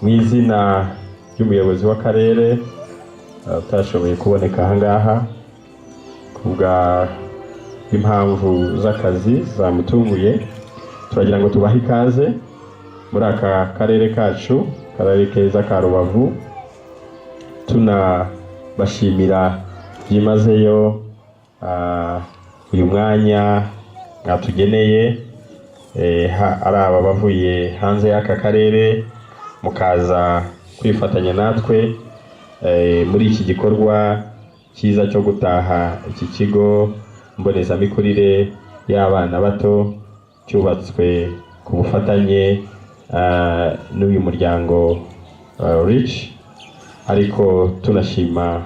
Mu izina ry'umuyobozi w'akarere utashoboye kuboneka ahangaha kubwa impamvu z'akazi zamutunguye, turagira ngo tubahe ikaze muri aka karere kacu, karere keza ka Rubavu, tunabashimira byimazeyo uyu mwanya mwatugeneye, ari aba bavuye hanze y'aka karere mukaza kwifatanya natwe muri iki gikorwa cyiza cyo gutaha iki kigo mbonezamikurire y'abana bato cyubatswe ku bufatanye n'uyu muryango Reach, ariko tunashima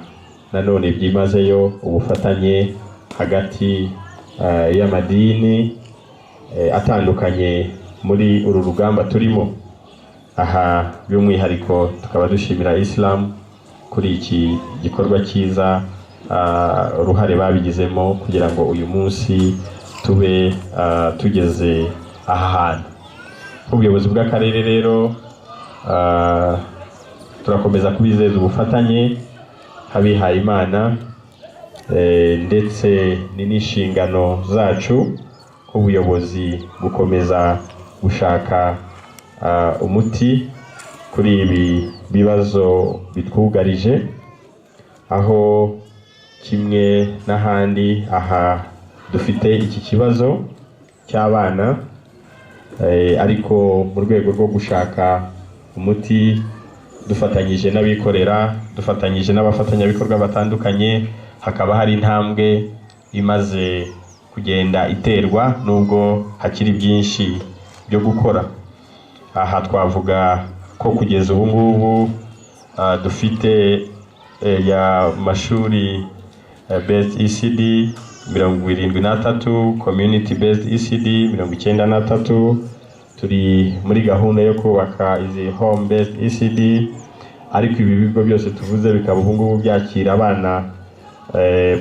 nanone byimazeyo ubufatanye hagati y'amadini atandukanye muri uru rugamba turimo. Aha by'umwihariko tukaba dushimira Islam kuri iki gikorwa cyiza, uruhare babigizemo kugira ngo uyu munsi tube tugeze aha hantu. Nk'ubuyobozi bw'akarere rero, turakomeza kubizeza ubufatanye nk'abihaye Imana, ndetse ni n'inshingano zacu nk'ubuyobozi gukomeza gushaka umuti kuri ibi bibazo bitwugarije, aho kimwe n'ahandi aha dufite iki kibazo cy'abana, ariko mu rwego rwo gushaka umuti dufatanyije n'abikorera, dufatanyije n'abafatanyabikorwa batandukanye, hakaba hari intambwe imaze kugenda iterwa nubwo hakiri byinshi byo gukora. Aha twavuga ko kugeza ubu ngubu dufite ya mashuri based ECD 73, community based ECD 93. Turi muri gahunda yo kubaka izi home based ECD, ariko ibi bigo byose tuvuze bikaba ubu ngubu byakira abana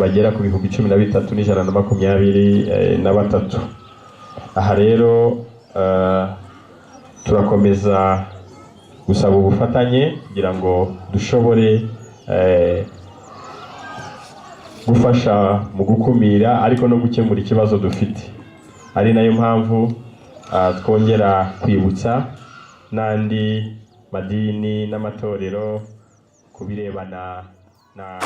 bagera ku 13,123. Aha rero turakomeza gusaba ubufatanye kugira ngo dushobore gufasha mu gukumira ariko no gukemura ikibazo dufite, ari nayo mpamvu twongera kwibutsa n'andi madini n'amatorero ku birebana na